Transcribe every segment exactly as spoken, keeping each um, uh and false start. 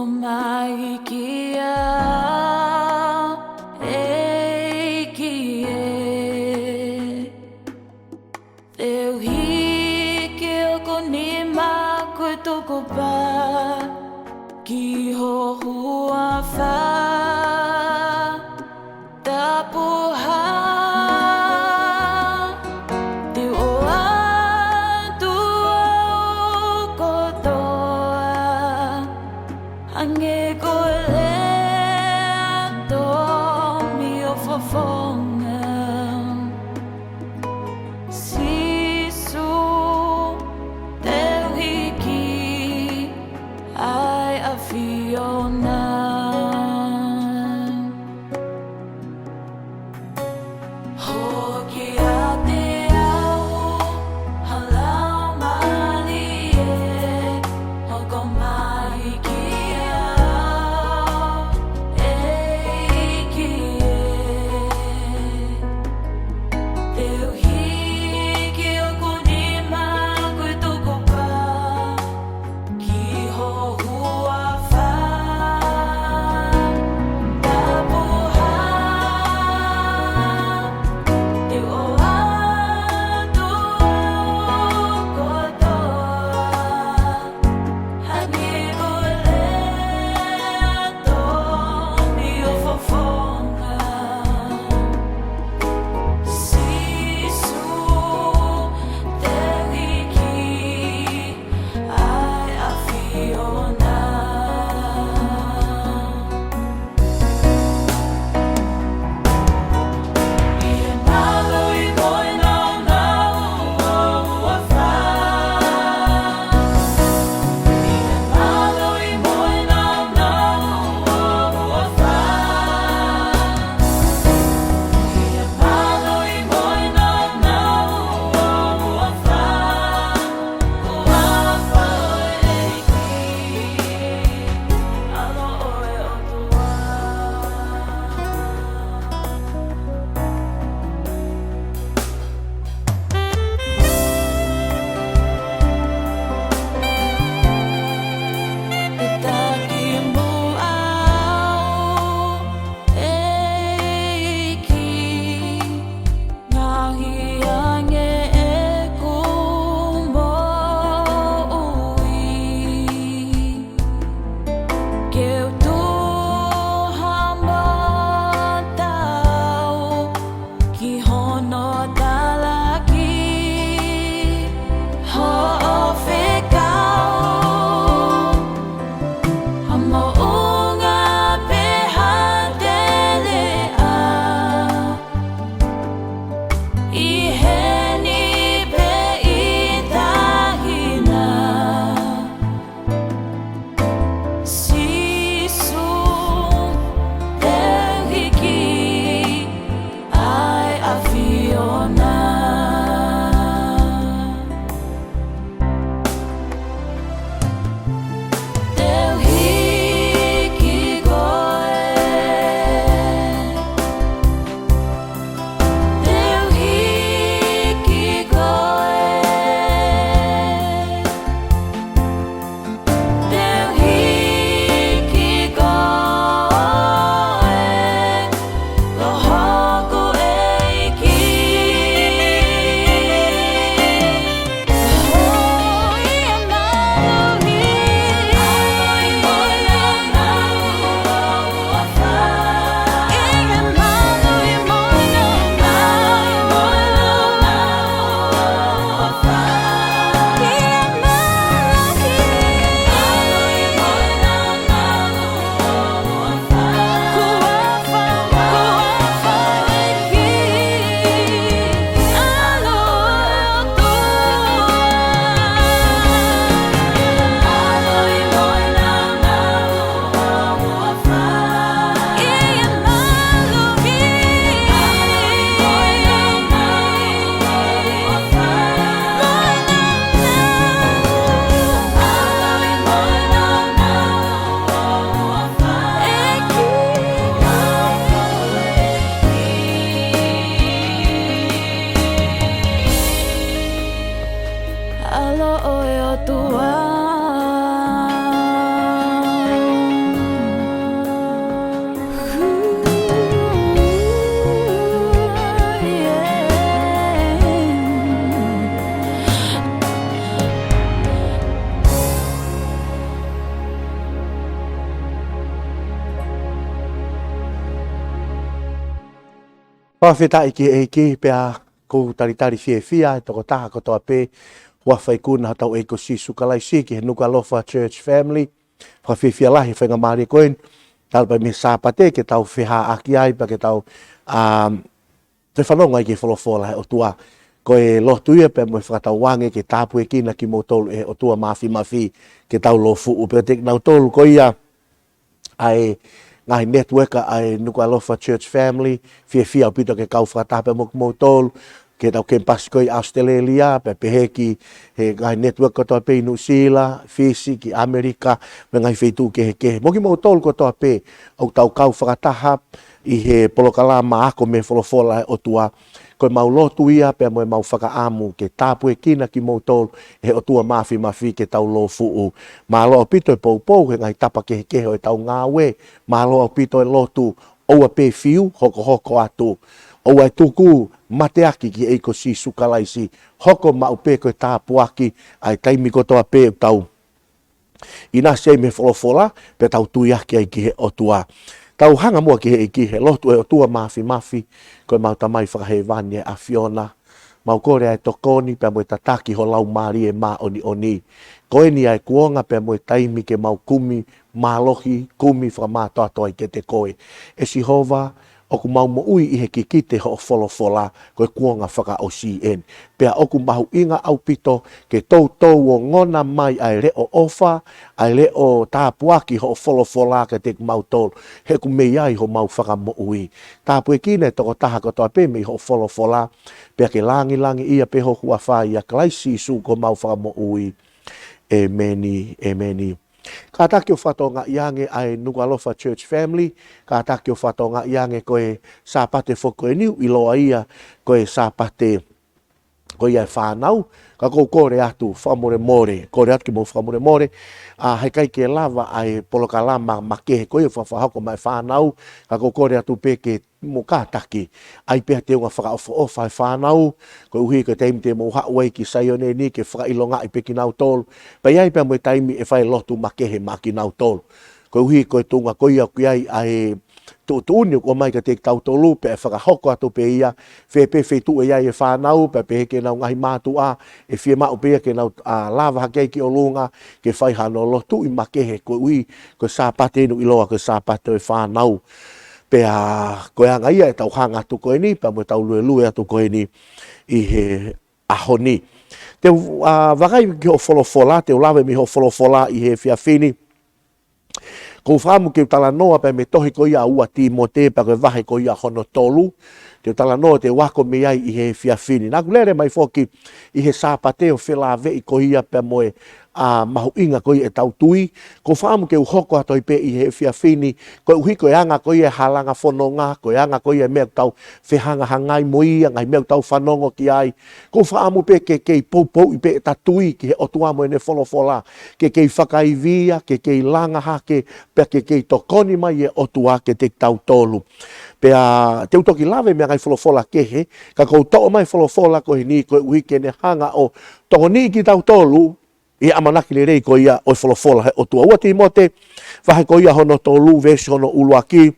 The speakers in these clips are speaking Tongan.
Mai ki au, ʻEiki ē. Te u hiki hoku nima ko e tukupā ki ho huafa. Tapuhā, te u ʻoatu au kotoa, hangē ko e lea tomi ʻo fofonga. Sīsū, te u hiki ʻa e ʻAfiona. Hoko kiate au ho Laumālie, hoko mai ki au, ʻEiki ē. Te u hiki hoku nima ko e tukupā ki ho huafa. Tapuhā, te u ʻoatu au kotoa, hangē ko e Fakafetaʻi ki he ʻEiki, pea ʻoku ou talitali fiefia e tokotaha kotoa pē, huafa ikuna hotau ʻEiki ko Sīsū Kalaisi, ki he Nukuʻalofa Church Family. Fakafiefia lahi he faingamālie ko eni, talu pē mei he Sāpate ke tau feʻofaʻaki ai, pea ke tau, um, fanongo ai ki he folofola ʻa e ʻOtua. Ko e lotu ia pea mo e fakatauange ke tāpuekina kimoutolu ʻe he ʻOtua Māfimafi ke tau lōfuʻu. Pea kiate kinautolu ko ia ʻa e ngaahi network ʻa e Nukuʻalofa Church Family, fiefia ʻaupito ke kau fakataha pea mo kimoutolu, ki heʻetau kemipasi ko ē ʻi ʻAositelēlia, pea pehē ki he ngaahi network kotoa pē ʻi Nuʻusila, Fisi, ki ʻAmelika, mo e ngaahi feituʻu kehekehe. Mo kimoutolu kotoa pē ʻoku tau kau fakataha ʻi he polokalama ako mei he folofola ʻa e ʻOtua. Ko ʻemau lotu ia pea mo ʻemau fakaʻamu ke tāpuekina kimoutolu ʻe he ʻOtua Māfimafi ke tau lōfuʻu. Mālō ʻaupito e poupou he ngaahi tapa kehekehe ʻo ʻetau ngāue. Mālō ʻaupito e lotu, ʻoua pē fiu, hokohoko atu. ʻOua ʻe tuku, mateaki ki he ʻEiki ko Sīsū Kalaisi. Hoko maʻu pē ko e tāpuaki ʻa e taimi kotoa pē ʻoku tau ʻinasi ai mei he folofola, pea tau tuiaki ai ki he ʻOtua. Tau hanga muʻa ki he ʻEiki, he lotu. ʻE ʻOtua Māfimafi, ko ʻemau Tamai Fakahēvani ʻa e ʻAfiona, mau kole ʻa e tokoni pea mo e tataki ho Laumālie Māʻoniʻoni. Ko eni ʻa e kuonga pea mo e taimi ke mau kumi mālohi, kumi fakamātoato ai kiate koe. ʻE Sihova, ʻoku mau moʻui ʻi he kikite hoʻo folofola, ko e kuonga fakaʻosi eni. Pea ʻoku mahuʻinga ʻaupito ke toutou ongona mai ʻa e leʻo ʻofa, ʻa e leʻo tāpuaki hoʻo folofola kiate kimautolu, he ʻoku mei ai homau fakamoʻui. Tāpuekina e tokotaha kotoa pē mei hoʻo folofola, pea ke langilangiʻia pē ho huafa, ʻia Kalaisi Sīsū ko homau fakamoʻui. ʻEmeni, ʻemeni. Kātaki ʻo fakatokangaʻi ange ʻa e Nukuʻalofa Church Family, kātaki ʻo fakatokangaʻi ange ko e Sāpate foki ko eni ʻoku ʻiloa ia ko e Sāpate ko ia ʻa e fānau, ka ʻoku ou kole atu fakamolemole, kole atu ke mou fakamolemole, ʻa, heʻikai ke lava ʻa e polokalama makehe ko ia ʻoku fakahoko maʻá e fānau, ka ʻoku ou kole atu pē ke mou kātaki ʻai pē ha teunga fakaʻofoʻofa ʻa e fānau, koeʻuhi ko e taimi te mou haʻu ai ki Saione ni ke fakaʻilongaʻi pē kinautolu, pea ʻi ai pē mo e taimi ʻe fai lotu makehe maʻa kinautolu. Koeʻuhi ko e tuʻunga ko ia ʻoku ʻi ai ʻa e tuʻutuʻuni ʻoku ʻomai kiate kitautolu, pea ʻe fakahoko atu pē ia, fē pē feituʻu ʻe ʻi ai e fānau, pea pehē ki heʻenau ngaahi mātuʻa, ʻe fiemaʻu pē ia ke nau, ʻa, lava hake ai ki ʻolunga, ke fai hano lotuʻi makehe koeʻuhi ko e Sāpate eni ʻoku ʻiloa ko e Sāpate ʻo e fānau. Pea ko e anga ia ʻetau hanga atu ko eni, pea mo ʻetau luelue atu ko eni ʻi he ʻaho ni. Te u, ʻa, vakai ki hoʻo folofola, te u lave mei hoʻo folofola ʻi he efiafi ni. ʻOku ou fakaʻamu ke u talanoa pē mei he tohi ko ia ʻa ua Tīmote, pea ko e vahe ko ia hono tolu. Te u talanoa, te u ako mei ai ʻi he efiafi ni. Naʻá ku lele mai foki ʻi he Sāpate ʻo felāveʻi ko ia pea mo e, ʻa, mahuʻinga ko ia ʻetau tui. ʻOku ou fakaʻamu ke u hoko atu ai pē ʻi he efiafi ni, koeʻuhi ko e anga ko ia e halanga fononga, ko e anga ko ia e meʻa ʻoku tau fehangahangai mo ia, ngaahi meʻa ʻoku tau fanongo ki ai. ʻOku ou fakaʻamu pē ke kei poupouʻi pē ʻeta tui ki he ʻOtua mo ʻene folofola, ke kei fakaivia, ke kei langa hake, pea ke kei tokoni mai e ʻOtua kiate kitautolu. Pea te u toki lave mei he ngaahi folofola kehe, ka ʻoku ou toʻo mai e folofola ko eni koeʻuhi ke ne hanga ʻo tokoniʻi kitautolu ʻi he ʻamanaki lelei ko ia ʻo e folofola ʻa e ʻOtua. ua Tīmote, vahe ko ia hono tolu, veesi hono ʻuluaki,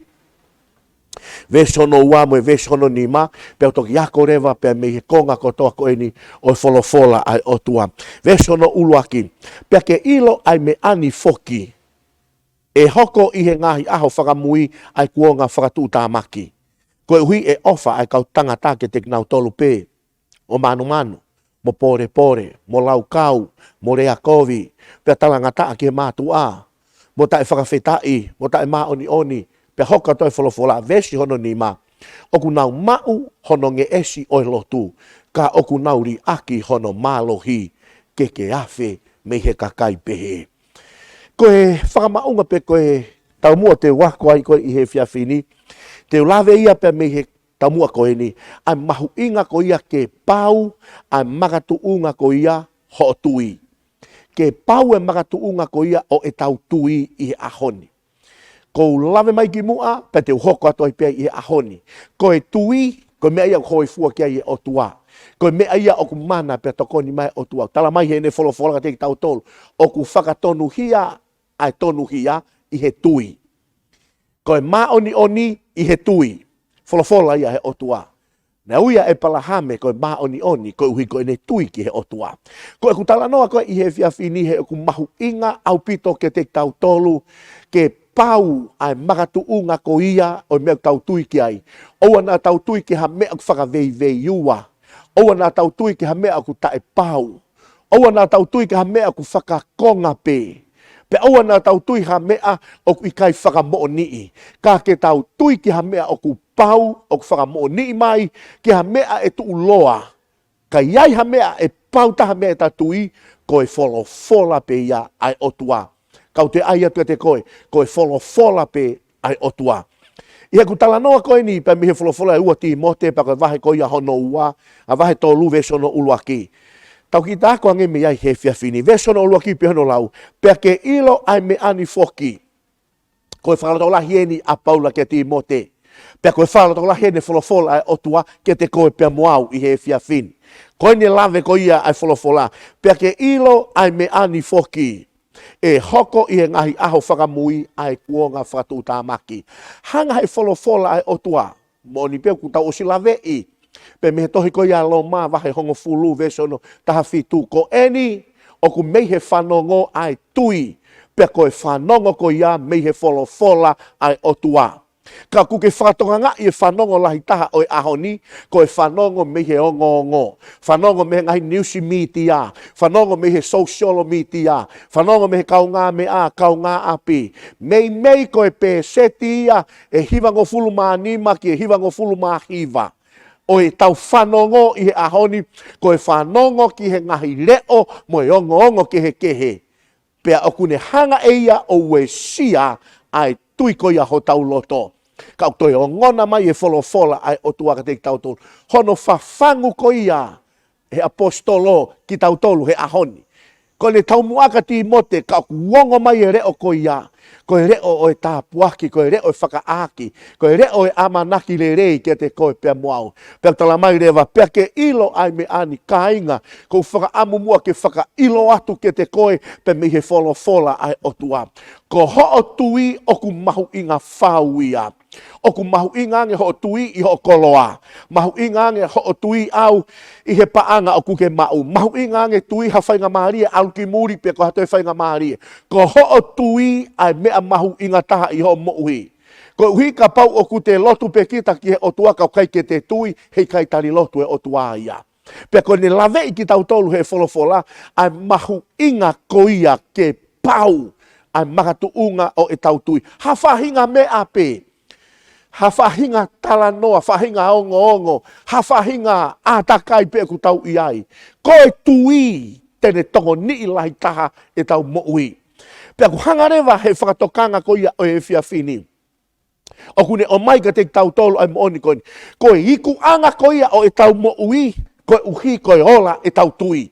veesi hono ua mo e veesi hono nima, pea u toki ako leva pē mei he konga kotoa ko eni ʻo e folofola ʻa e ʻOtua. Veesi hono ʻuluaki, pea ke ʻilo ʻa e meʻa ni foki, ʻe hoko ʻi he ngaahi ʻaho fakamui ʻa e kuonga fakatuʻutāmaki. Koeʻuhi ʻe ʻofa ʻa e kau tangata kiate kinautolu pē, ʻo mānumanu, mo pōlepole, mo laukau, mo lea kovi, pea talangataʻa ki he mātuʻa, mo taʻefakafetaʻi, mo taʻemāʻoniʻoni, pea hoko atu e folofola, veesi hono nima, ʻoku nau maʻu hono ngeʻesi ʻo e lotu, ka ʻoku nau liʻaki hono mālohi ke ke afe mei he kakai pehē. Ko e fakamaʻunga pē ko e taumuʻa te u ako ai ko ē ʻi he efiafi ni, te u lave ia pē mei he taumuʻa ko eni, ʻa e mahuʻinga ko ia ke pau ʻa e makatuʻunga ko ia hoʻo tui. Ke pau e makatuʻunga ko ia ʻo ʻetau tui ʻi he ʻaho ni. ʻOku ou lave mai kimuʻa, pea te u hoko atu ai pē ʻi he ʻaho ni. Ko e tui, ko e meʻa ia ʻoku hōifua ki ai e ʻOtua. Ko e meʻa ia ʻoku mana pea tokoni mai e ʻOtua. Tala mai heʻene folofola kiate kitautolu, ʻoku fakatonuhia ʻa e tonuhia ʻi he tui. Ko e māʻoniʻoni ʻi he tui. Folofola ia ʻa e ʻOtua. Naʻe ui ʻa ʻEpalahame ko e māʻoniʻoni, koeʻuhi ko ʻene tui ki he ʻOtua. Ko ʻeku talanoa ko ē ʻi he efiafi ni he ʻoku mahuʻinga ʻaupito kiate kitautolu ke pau ʻa e makatuʻunga ko ia ʻo e meʻa ʻoku tau tui ki ai. ʻOua naʻa tau tui ki ha meʻa ʻoku fakaveiveiua. ʻOua naʻa tau tui ki ha meʻa ʻoku taʻepau. ʻOua naʻa tau tui ki ha meʻa ʻoku fakakonga pē. Pea ʻoua naʻa tau tui ha meʻa ʻoku ʻikai fakamoʻoniʻi. Ka ke tau tui ki ha meʻa ʻoku pau, ʻoku fakamoʻoniʻi mai, ki ha meʻa ʻe tuʻuloa. Ka ʻi ai ha meʻa ʻe pau taha mei heʻeta tui, ko e folofola pē ia ʻa e ʻOtua. Kau toe ʻai atu kiate koe, ko e folofola pē ʻa e ʻOtua. ʻI heʻeku talanoa ko eni, pea mei he folofola ʻa e ua Tīmote, pea ko e vahe ko ia hono ua, ʻa vahe tolu veesi hono ʻuluaki. Tau kiʻi ako ange mei ai he efiafi ni. Veesi hono ʻuluaki pea hono lau, pea ke ʻilo ʻa e meʻa ni foki. Ko e fakalotolahi eni ʻa Paula kia Tīmote. Pea ko e fakalotolahi eni folofola ʻa e ʻOtua kiate koe pea mo au ʻi he efiafi ni. Ko eni lave ko ia ʻa e folofola. Pea ke ʻilo ʻa e meʻa ni foki. ʻE hoko ʻi he ngaahi ʻaho fakamui ʻa e kuonga fakatuʻutāmaki. Hanga he folofola ʻa e ʻOtua. Moʻoni pē ʻoku tau ʻosi laveʻi. Pea mei he tohi ko ia Loma vahe hongofulu veesi hono taha fitu. Ko eni ʻoku mei he fanongo ʻa e tui. Pea ko e fanongo ko ia mei he folofola ʻa e ʻOtua. Ka ʻoku ke fakatokangaʻi e fanongo lahi taha ʻo e ʻaho ni, ko e fanongo mei he ongoongo. Fanongo mei he ngaahi niusi mītia. Fanongo mei he sōsiolo mītia. Fanongo mei he kaungāmeʻa, kaungāʻapi. Meimei ko e pēseti ia ʻe hivangofulu mā nima ki he hivangofulu mā hiva. ʻO ʻetau fanongo ʻi he ʻaho ni, ko e fanongo ki he ngaahi leʻo mo e ongoongo kehekehe. Pea ʻoku ne hanga ʻe ia ʻo uesia ʻa e tui ko ia hotau loto. Ka ʻoku toe ongona mai e folofola ʻa e ʻOtua kiate kitautolu. Hono fafangu ko ia he ʻaposetolo kitautolu he ʻaho ni. Ko ʻene taumuʻa kia Tīmote ka ʻoku ongo mai e leʻo ko ia. Ko e leʻo ʻo e tāpuaki, ko e leʻo ʻo e fakaʻaaki. Ko e leʻo ʻo e ʻamanaki lelei kiate koe pea mo au. Pea tala mai leva, pea ke ʻilo ʻa e meʻa ni kāinga, ʻoku ou fakaʻamu muʻa ke fakaʻilo atu kiate koe, pea mei he folofola ʻa e ʻOtua. Ko hoʻo tui ʻoku mahuʻinga fau ia. ʻOku mahuʻinga ange hoʻo tui ʻi hoʻo koloa. Mahuʻinga ange hoʻo tui ʻau ʻi he paʻanga ʻoku ke maʻu. Mahuʻinga ange tui ha faingamālie ʻalu ki muli pe ko ha toe faingamālie. Ko hoʻo tui ʻa e meʻa mahuʻinga taha ʻi hoʻo moʻui. Koeʻuhi kapau ʻoku te lotu pē kita ki he ʻOtua ka ʻoku ʻikai ke te tui, heʻikai tali lotu e ʻOtua ia. Pea ko ʻene laveʻi kitautolu he folofola, ʻa e mahuʻinga ko ia ke pau, ʻa e makatuʻunga ʻo ʻetau tui. Ha faʻahinga meʻa pē, ha faʻahinga talanoa, faʻahinga ongoongo, ha faʻahinga ʻātakai pē ʻoku tau ʻi ai. Ko e tui, te ne tokoniʻi lahi taha ʻetau moʻui. Pea ʻoku hanga leva he fakatokanga ko ia ʻo e efiafi ni. ʻOku ne ʻomai kiate kitautolu ʻa e moʻoni ko eni. Ko e ikuʻanga ko ia ʻo ʻetau moʻui, koeʻuhi ko e ola ʻetau tui.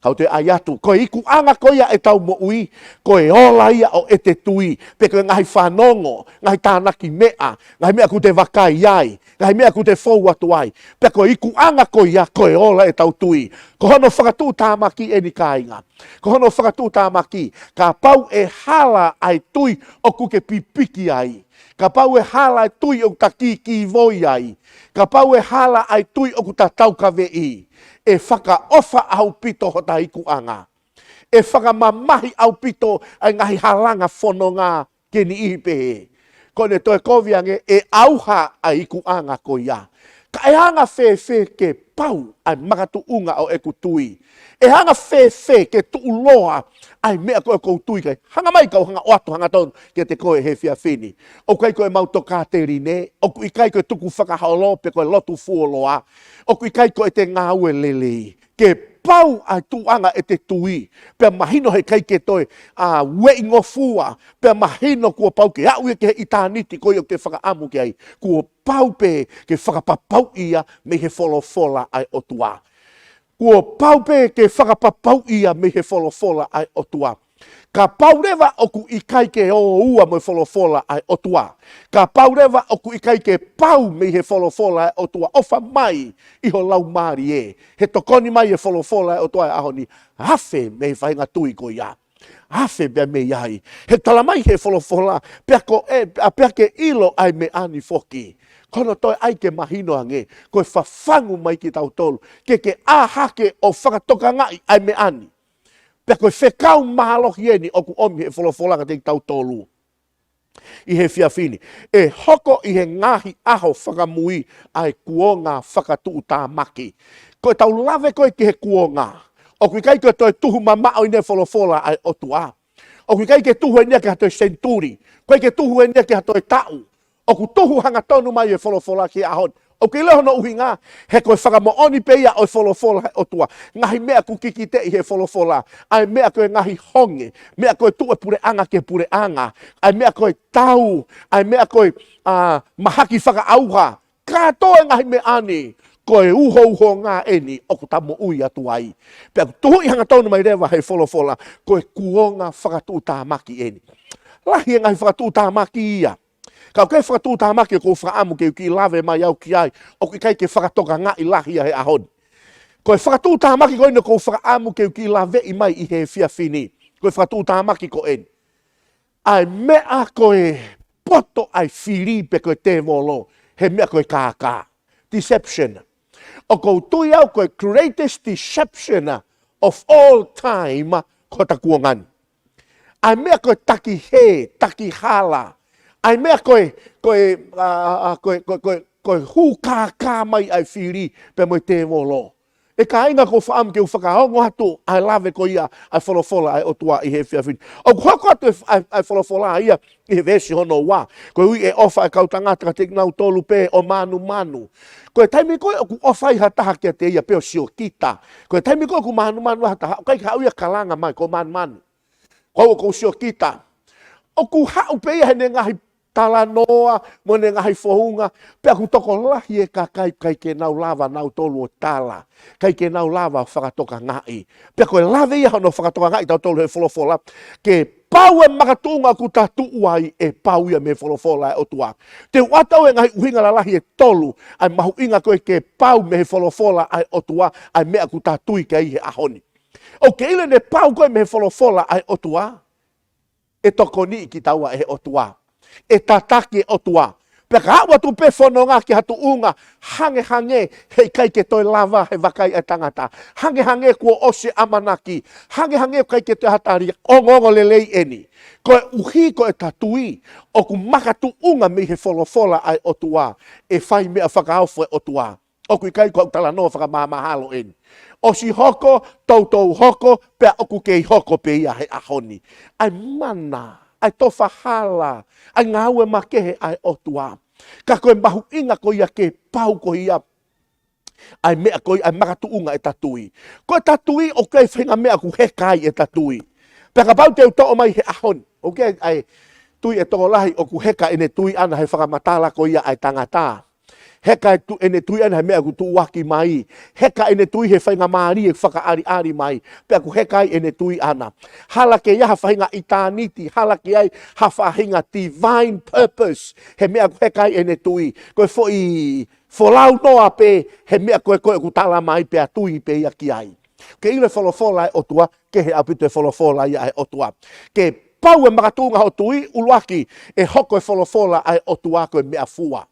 Kau toe ʻai atu, ko e ikuʻanga ko ia ʻetau moʻui, ko e ola ia ʻo ʻete tui. Pe ko e ngaahi fanongo, ngaahi tānaki meʻa, ngaahi meʻa ʻoku te vakai ai, ngaahi meʻa ʻoku te fou atu ai. Pea ko e ikuʻanga ko ia, ko e ola ʻetau tui. Ko hono fakatuʻutāmaki eni kāinga. Ko hono fakatuʻutāmaki, kapau ʻe hala ʻa e tui ʻoku ke pipiki ai. Kapau ʻe hala ʻa e tui ʻoku ta kīkīvoi ai. Kapau ʻe hala ʻa e tui ʻoku ta taukaveʻi. ʻE fakaʻofa ʻaupito hota ikuʻanga. ʻE fakamamahi ʻaupito ʻa e ngaahi halanga fononga ke niʻihi pehē. Ko ʻene toe kovi ange ʻe ʻauha ʻa e ikuʻanga ko ia. Ka ʻe anga fēfē ke pau ʻa e makatuʻunga ʻo ʻeku tui. ʻE anga fēfē ke tuʻuloa ʻa e meʻa ko ē ʻoku ou tui ki ai. Hanga mai kau hanga ʻo ʻoatu hangatonu kiate koe he efiafi ni. ʻOku ʻikai ko e mau tokāteline, ʻoku ʻikai ko e tukufakaholo pe ko e lotu fuoloa. ʻOku ʻikai ko ʻete ngāue lelei. Ke pau ʻa e tuʻuʻanga ʻete tui. Pea mahino heʻikai ke toe, ʻa, ueʻi ngofua. Pea mahino kuo pau ke aʻu ia ki he ʻitāniti ko ia ʻoku ke fakaʻamu ki ai. Kuo pau pē ke fakapapauʻi ia mei he folofola ʻa e ʻOtua. Kuo pau pē ke fakapapauʻi ia mei he folofola ʻa e ʻOtua. Kapau leva ʻoku ʻikai ke ō ua mo e folofola ʻa e ʻOtua. Kapau leva ʻoku ʻikai ke pau mei he folofola ʻa e ʻOtua, ʻofa mai ʻi ho laumālie. He tokoni mai e folofola ʻa e ʻOtua he ʻaho ni. Afe mei he faʻahinga tui ko ia. Afe pea mei ai. He tala mai he folofola, pea ko e, ʻa pea ke ʻilo ʻa e meʻa ni foki. Ko hono toe ʻai ke mahino ange, ko e fafangu mai kitautolu, ke ke ʻā hake ʻo fakatokangaʻi ʻa e meʻa ni. Pea ko e fekau mālohi eni ʻoku ʻomi he folofola kiate kitautolu ʻi he efiafi ni. ʻE hoko ʻi he ngaahi ʻaho fakamui ʻa e kuonga fakatuʻutāmaki. Ko ʻetau lave ko ē ki he kuonga, ʻoku ʻikai ko e toe tuhu mamaʻo ʻi he folofola ʻa e ʻOtua. ʻOku ʻikai ke tuhu eni ia ki ha toe senituli. ʻOku ʻikai ke tuhu eni ia ki ha toe taʻu. ʻOku tuhu hangatonu mai e folofola ki he ʻaho ni. ʻOku ʻi ai hono ʻuhinga, he ko e fakamoʻoni pē ia ʻo e folofola ʻa e ʻOtua. Ngaahi meʻa ʻoku kikiteʻi he folofola, ʻa e meʻa ko e ngaahi honge, meʻa ko e tuʻu e puleʻanga ki he puleʻanga, ʻa e meʻa ko e tau, ʻa e meʻa ko e, ā, mahaki fakaʻauha. Kātoa e ngaahi meʻa ni, ko e uhouhonga eni ʻoku ta moʻui atu ai. Pea ʻoku tuhuʻi hangatonu mai leva he folofola, ko e kuonga fakatuʻutāmaki eni. Lahi e ngaahi fakatuʻutāmaki ia. Ka ʻoku ʻi ai e fakatuʻutāmaki ʻoku ou fakaʻamu ke u kiʻi lave mai au ki ai, ʻoku ʻikai ke fakatokangaʻi lahi ia he ʻaho ni. Ko e fakatuʻutāmaki ko eni ʻoku ou fakaʻamu ke u kiʻi laveʻi mai ʻi he efiafi ni. Ko e fakatuʻutāmaki ko eni. ʻA e meʻa ko e poto ʻa e fili pe ko e tēvolo, he meʻa ko e kākā. Deception. ʻOku ou tui au ko e greatest deception of all time ko hota kuonga ni. ʻA e meʻa ko e takihē, takihala. ʻA e meʻa ko e, ko e, ā, ā, ā, ko e, ko e, ko e, ko e hū kākā mai ʻa e fili pea mo e tēvolo. ʻE kāinga, ʻoku ou fakaʻamu ke u fakaongo atu ʻa e lave ko ia ʻa e folofola ʻa e ʻOtua ʻi he efiafi ni. ʻOku hoko atu e, ʻa e, ʻa e folofola ia ʻi he veesi hono ua. Koeʻuhi ʻe ʻofa ʻa e kau tangata kiate kinautolu pē ʻo mānumanu. Ko e taimi ko ē ʻoku ʻofa ai ha taha kiate ia pē ʻo siokita. Ko e taimi ko ē ʻoku mānumanu ai ha taha, ʻoku ʻikai ke haʻu ia ʻo kalanga mai, ko e mānumanu. Ko au ʻoku ou siokita. ʻOku haʻu pē ia heʻene ngaahi talanoa, mo ʻene ngaahi founga, pea ʻoku tokolahi e kakai ʻikai ke nau lava nautolu ʻo tala, ʻikai ke nau lava ʻo fakatokangaʻi. Pea ko e lave ia hono fakatokangaʻi tautolu he folofola, ke pau e makatuʻunga ʻoku ta tuʻu ai, ʻe pau ia mei he folofola ʻa e ʻOtua. Te u ʻoatu e ngaahi ʻuhinga lalahi ʻe tolu, ʻa e mahuʻinga ko ē ke pau mei he folofola ʻa e ʻOtua, ʻa e meʻa ʻoku ta tui ki ai he ʻaho ni. ʻOku ke ʻilo ʻene pau ko ē mei he folofola ʻa e ʻOtua, ʻe tokoniʻi kitaua ʻe he ʻOtua. ʻE tataki e ʻOtua. Pea ka aʻu atu pē fononga ki ha tuʻunga, hangehangē heʻikai ke toe lava he vakai ʻa e tangata. Hangehangē kuo ʻosi e ʻamanaki. Hangehangē ʻikai ke toe ha tali, ongoongo lelei eni. Koeʻuhi ko ʻeta tui ʻoku makatuʻunga mei he folofola ʻa e ʻOtua, ʻe fai meʻa fakaofo e ʻOtua. ʻOku ʻikai ko haʻaku talanoa fakamāmahalo eni. ʻOsi hoko, toutou hoko, pea ʻoku kei hoko pē ia he ʻaho ni. ʻA e mana, ʻa e tofa hala, ʻa e ngāue makehe ʻa e ʻOtua. Ka ko e mahuʻinga ko ia ke pau ko ia ʻa e meʻa ko ia, ʻa e makatuʻunga ʻeta tui. Ko ʻeta tui, ʻoku ʻi ai e faʻahinga meʻa ʻoku heka ai ʻeta tui. Pea kapau te u toʻo mai he ʻaho ni, ʻoku ʻi ai e tui ʻe tokolahi ʻoku heka ʻene tui ʻana he fakamatala ko ia ʻa e tangata. Heka e tu-, ʻene tui ʻana he meʻa ʻoku tuʻuaki mai. Heka ʻene tui he faingamālie ʻoku fakaʻaliʻali mai. Pea ʻoku heka ai ʻene tui ʻana. Hala ke ʻi ai ha faʻahinga ʻitāniti, hala ke ʻi ai ha faʻahinga divine purpose he meʻa ʻoku heka ai ʻene tui. Ko e foʻi folau noa pē he meʻa ko ē ko ē ʻoku tala mai pea tui pē ia ki ai. Ke ʻilo e folofola ʻa e ʻOtua, kehe ʻaupito e folofola ia ʻa e ʻOtua. Ke pau e makatuʻunga hoʻo tui, ʻuluaki, ʻe hoko e folofola ʻa e ʻOtua ko e meʻafua.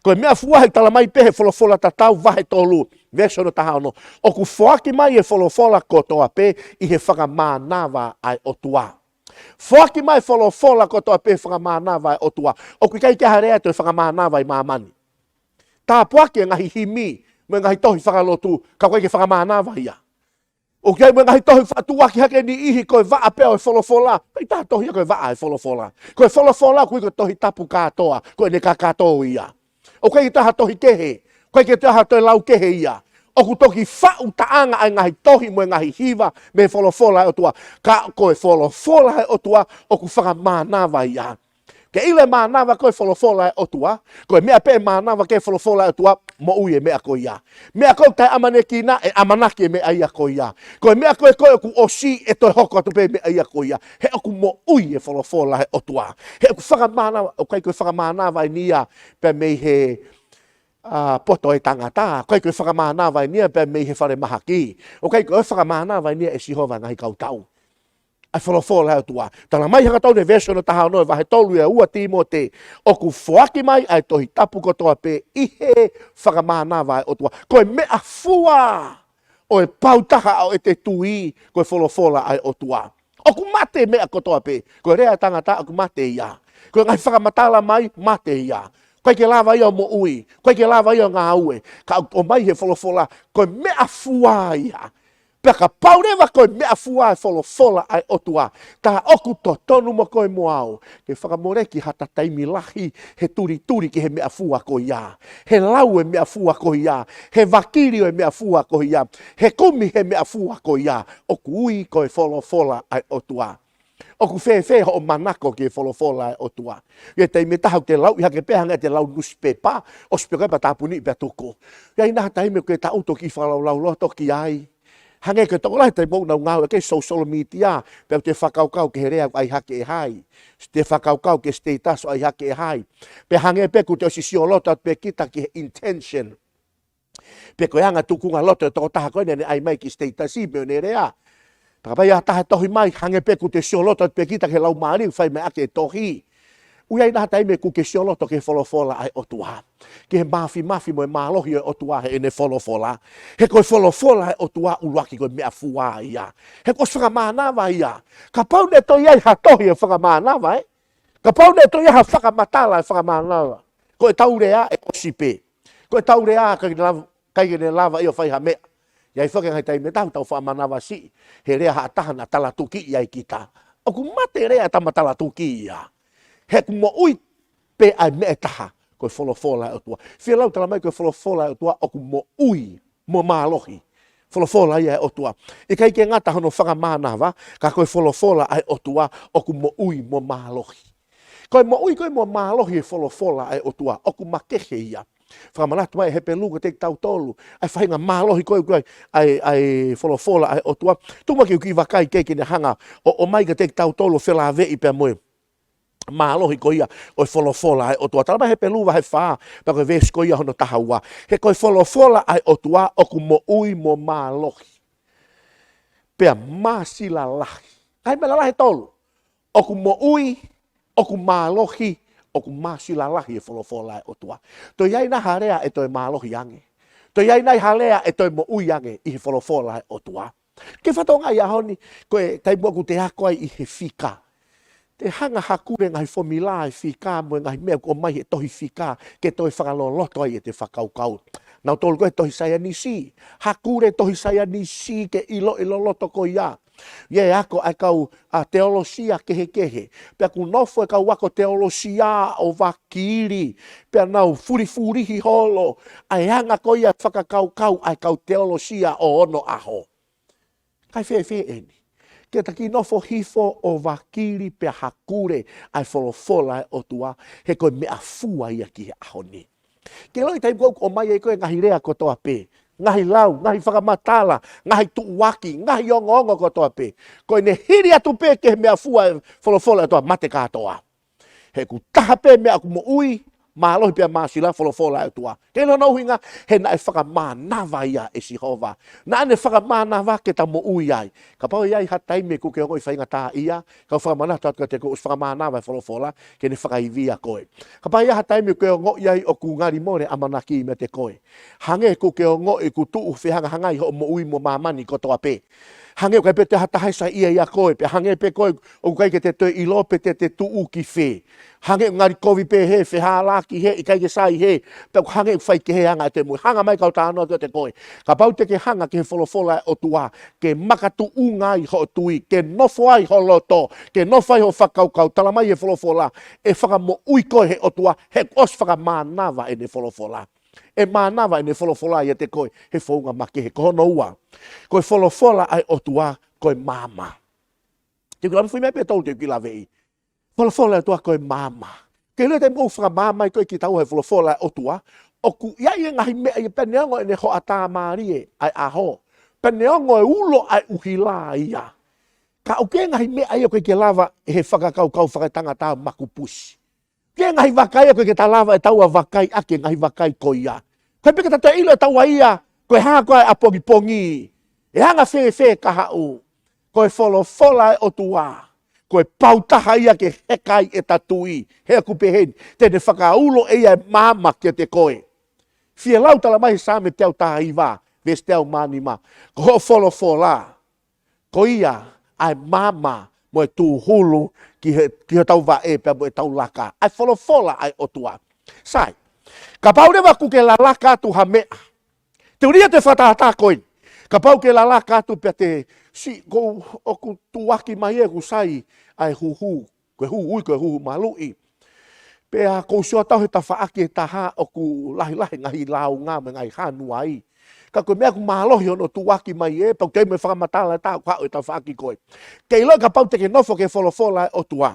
Ko e meʻafua he tala mai pē he Folofola Tatau vahe tolu, veesi hono taha ono. ʻOku foaki mai e folofola kotoa pē ʻi he fakamānava ʻa e ʻOtua. Foaki mai e folofola kotoa pē he fakamānava ʻa e ʻOtua. ʻOku ʻikai ke ʻi ai ha lea ʻe toe fakamānava ʻi māmani. Tāpuaki e ngaahi himi, mo e ngaahi tohi fakalotu, ka ʻoku ʻikai ke fakamānava ia. ʻOku ʻi ai mo e ngaahi tohi faʻa tuʻuaki hake ʻe niʻihi ko e vaʻa pē ʻo e folofola. ʻIkai ha tohi ia ko e vaʻa e folofola. Ko e folofola ʻoku ui ko e Tohi Tapu kātoa, ko ʻene kakato ia. ʻOku ʻikai ke toe ha tohi kehe, ʻoku ʻikai ke toe ha toe lau kehe ia. ʻOku toki faʻu taʻanga ʻa e ngaahi tohi mo e ngaahi hiva mei he folofola ʻa e ʻOtua. Ka ko e folofola ʻa e ʻOtua, ʻoku fakamānava ia. Ke ʻilo e mānava ko e folofola ʻa e ʻOtua, ko e meʻa pē ʻe mānava ki ai e folofola ʻa e ʻOtua, moʻui e meʻa ko ia. Meʻa ko ē ʻoku taʻeʻamanekina, ʻe ʻamanaki e meʻa ia ko ia. Ko e meʻa ko ē ko ē ʻoku ʻosi, ʻe toe hoko atu pē meʻa ia ko ia. He ʻoku moʻui e folofola ʻa e ʻOtua. He ʻoku fakamānava, ʻoku ʻikai ko e fakamānava eni ia pea mei he, ā, poto ʻo e tangata. ʻOku ʻikai ko e fakamānava eni ia pea mei he falemahaki. ʻOku ʻikai ko e fakamānava eni ia ʻe Sihova ngaahi kautau. ʻa e folofola ʻa e ʻOtua. Tala mai hangatonu ʻe he veesi hono taha ono ʻo e vahe tolu ʻo e ua Tīmote, ʻoku foaki mai ʻa e Tohi Tapu kotoa pē ʻi he fakamānava ʻa e ʻOtua. Ko e meʻafua ʻo e pau taha ʻo ʻete tui, ko e folofola ʻa e ʻOtua. ʻOku mate meʻa kotoa pē. Ko e lea ʻa e tangata ʻoku mate ia. Ko e ngaahi fakamatala mai, mate ia. ʻOku ʻikai ke lava ia ʻo moʻui. ʻOku ʻikai ke lava ia ʻo ngāue. Ka ʻoku ʻomai he folofola, ko e meʻafua ia. Pea kapau leva ko e meʻafua ʻa e folofola ʻa e ʻOtua, tā ʻoku totonu mo koe mo au ke fakamoleki hata taimi lahi he tulituli ki he meʻafua ko ia, he lau e meʻafua ko ia, he vakili ʻo e meʻafua ko ia, he kumi he meʻafua ko ia, ʻoku ui ko e folofola ʻa e ʻOtua. ʻOku fēfē hoʻo manako ki he folofola ʻa e ʻOtua? ʻI he taimi ʻe taha ʻoku te lauʻi hake pē hangē ʻete lau nusipepa, ʻosi pē ko ē pea tāpuniʻi pea tuku. ʻI ai nai ha taimi ʻoku ke taʻutu ʻo kiʻi fakalaulauloto ki ai? Hangē ko e tokolahi taimi ʻoku nau ngāue ki he social media, pea ʻoku te fakakaukau ki he lea ʻoku ʻai hake ʻe hai. Te fakakaukau ki he status ʻoku ʻai hake ʻe hai. Pea hangē pē ʻoku te ʻosi sioloto atu pē kita ki he intention. Pe ko e anga tukunga loto ʻo e tokotaha ko ē naʻa ne ʻai mai e kiʻi status ʻi he meʻa ʻo ne lea. Pea kapau ʻe ʻi ai ha taha ʻe tohi mai, hangē pē ʻoku te sioloto atu pē kita ki he laumālie ʻoku fai mai ʻaki e tohi. ʻOku ʻi ai nai ha taimi ʻoku ke sioloto ki he folofola ʻa e ʻOtua, ki he māfimafi mo e mālohi ʻo e ʻOtua heʻene folofola. He ko e folofola ʻa e ʻOtua ʻuluaki ko e meʻafua ia. He kuo ʻosi fakamānava ia. Kapau naʻe toe ʻi ai ha tohi ʻe fakamānava, ē? Kapau naʻe toe ʻi ai ha fakamatala ʻe fakamānava, ko ʻetau lea ʻe ʻosi pē. Ko ʻetau lea ʻikai ke ne lava, ʻikai ke ne lava ia ʻo fai ha meʻa. ʻI ai foki e ngaahi taimi ʻe taha ʻoku tau fakamānavasiʻi he lea ʻa ha taha naʻa talatukiʻi ai kita. ʻOku mate lea ʻa e tama talatuki ia. He ʻoku moʻui pē ʻa e meʻa ʻe taha, ko e folofola ʻa e ʻOtua. Fielau tala mai ko e folofola ʻa e ʻOtua ʻoku moʻui mo mālohi. Folofola ia ʻa e ʻOtua. ʻIkai ke ngata hono fakamānava, ka ko e folofola ʻa e ʻOtua ʻoku moʻui mo mālohi. Ko e moʻui ko ē mo mālohi e folofola ʻa e ʻOtua, ʻoku makehe ia. Fakamanatu mai ʻe Hepelū kiate kitautolu ʻa e faʻahinga mālohi ko ē ʻa e, ʻa e folofola ʻa e ʻOtua. Tuku muʻa ke u kiʻi vakai ke, ke ne hanga ʻo, ʻomai kiate kitautolu ʻo felāveʻi pea mo e mālohi ko ia ʻo e folofola ʻa e ʻOtua. Tala mai Hepelū vahe fā, pea ko e veesi ko ia hono taha ua. He ko e folofola ʻa e ʻOtua ʻoku moʻui mo mālohi, pea māsila lahi. Ngaahi meʻa lalahi ʻe tolu. ʻOku moʻui, ʻoku mālohi, ʻoku māsila lahi e folofola ʻa e ʻOtua. Toe ʻi ai nai ha lea ʻe toe mālohi ange? Toe ʻi ai nai ha lea ʻe toe moʻui ange ʻi he folofola ʻa e ʻOtua? Ke fatonga ʻi he ʻaho ni, ko e taimi ʻoku te ako ai ʻi he fika, te hanga ʻo hakule ngaahi fomila ʻo e fika mo e ngaahi meʻa ʻoku ʻomai he tohi fika, ke toe fakaloloto ai ʻete fakakaukau. Nautolu ko e tohi saienisi, hakule tohi saienisi ke ʻiloʻi e loloto ko ia. ʻI he ako ʻa e kau, ʻa, teolosia kehekehe. Pea ʻoku nofo e kau ako teolosia ʻo vakili, pea nau fulifulihi holo ʻa e anga ko ia e fakakaukau ʻa e kau teolosia ʻo onoʻaho. Kae fēfē eni ke ta kiʻi nofo hifo ʻo vakili pea hakule ʻa e folofola ʻa e ʻOtua, he ko e meʻafua ia ki he ʻaho ni. Ke ʻiloʻi e taimi ko ē ʻoku ʻomai ai ko ē e ngaahi lea kotoa pē, ngaahi lau, ngaahi fakamatala, ngaahi tuʻuaki, ngaahi ongoongo kotoa pē, ko ʻene hili atu pē ki he meʻafua e folofola ʻa e ʻOtua, mate kātoa. He ʻoku taha pē meʻa ʻoku moʻui, mālohi pea māsila, folofola ʻa e ʻOtua. Ke ʻilo hono ʻuhinga? He naʻe fakamānava ia ʻe Sihova. Naʻa ne fakamānava ke ta moʻui ai. Kapau ʻe ʻi ai ha taimi ʻoku ke ongoʻi faingataʻaʻia, kau fakamanatu atu kiate koe ʻoku ʻosi fakamānava e folofola ke ne fakaivia koe. Kapau ʻe ʻi ai ha taimi ʻoku ke ongoʻi ai ʻoku ngali mole ʻamanaki meiate koe, hangē ʻoku ke ongoʻi ʻoku tuʻu fehangahangai hoʻo moʻui mo māmani kotoa pē. Hangē ʻoku ʻikai pē toe ha taha ʻe saiʻia ʻia koe, pea hangē pē koe ʻoku ʻikai ke te toe ʻilo pe te te tuʻu ki fē. Hangē ʻoku ngali kovi pē hē, fehālaaki hē, ʻikai ke sai hē, pea ʻoku hangē ʻoku faikeheʻanga ʻete moʻui. Hanga mai kau talanoa kiate koe. Kapau te ke hanga ki he folofola ʻa e ʻOtua ke makatuʻunga ai hoʻo tui, ke nofo ai ho loto, ke nofo ai hoʻo fakakaukau, tala mai ʻe he folofola, ʻe fakamoʻui koe ʻe he ʻOtua, he kuo ʻosi fakamānava ʻene folofola. ʻE mānava ʻene folofola ʻiate koe he founga makehe. Ko hono ua, ko e folofola ʻa e ʻOtua ko e maama. Te u kiʻi lave fui mai pē tolu te u kiʻi laveʻi. Folofola ʻa e ʻOtua ko e maama. Ke ʻilo e taimi ʻoku fakamaama ai ko ē kitaua ʻe he folofola ʻa e ʻOtua, ʻoku ʻi ai e ngaahi meʻa ia pea neongo ʻene hoʻatā mālie ʻa e ʻaho, pea neongo e ulo ʻa e ʻuhila ia, ka ʻoku ʻi ai e ngaahi meʻa ia ʻoku ʻikai ke lava ʻe he fakakaukau fakatangata ʻo makupusi. ʻOku ʻi ai e ngaahi vakai ia ʻoku ʻikai ke ta lava ʻe taua ʻo vakai ʻaki e ngaahi vakai ko ia. Ko e pē ke ta toe ʻilo ʻe taua ia ko e hā koā e ʻapongipongi, ʻe anga fēfē e kahaʻu. Ko Ko e folofola ʻa e ʻOtua, ko e pau taha ia ke heka ai ʻeta tui. He ʻoku pehē ni, te ne fakaulo ʻe ia e maama kiate koe. Fielau tala mai he Saame teau taha hiva, veesi teau mā nima. Ko hoʻo folofola, ko ia ʻa e maama mo e tūhulu ki he, ki hotau vaʻe pea mo ʻetau laka. ʻA e folofola ʻa e ʻOtua. Sai, kapau leva ʻoku ke lalaka atu ha meʻa, te u lea atu e fakatātā ko eni. Kapau ke lalaka atu pea te, si, ko, ʻoku tuʻuaki mai ʻeku sai ʻa e huhu, ko e huhu ui, ko e huhu maluʻi. Pea ʻoku ou sio atu he tafaʻaki ʻe taha ʻoku lahilahi ngaahi launga mo e ngaahi hanu ai. Ka ko e meʻa ʻoku mālohi hono tuʻuaki mai ē, pea ʻoku teʻeki ai mo e fakamatala ʻe taha ʻoku haʻu he tafaʻaki ko ē. Ke ʻilo kapau te ke nofo ki he folofola ʻa e ʻOtua.